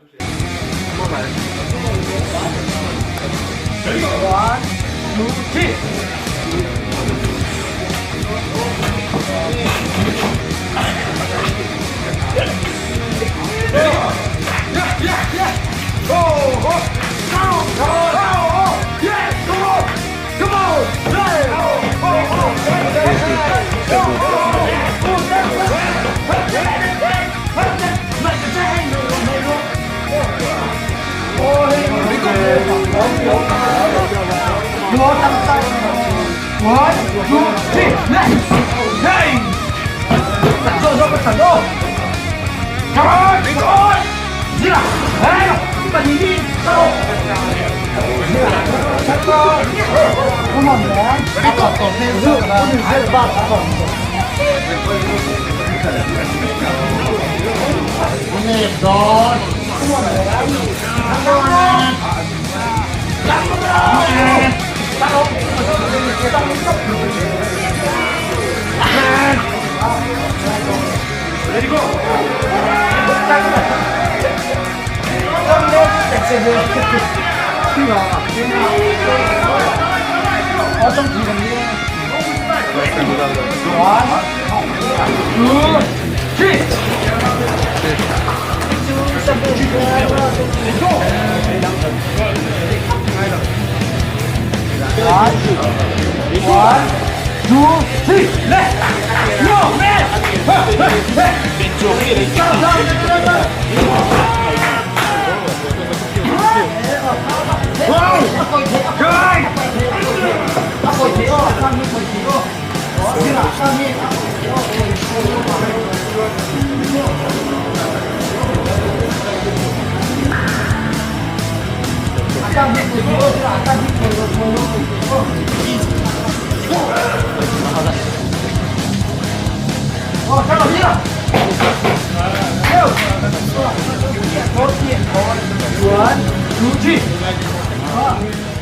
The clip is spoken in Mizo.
One, two, three. One, two, three, hey! Come on, come on! Hey! One, two, three. One, one, two, three, left. No, left. Go, go, go, go. One, two, three.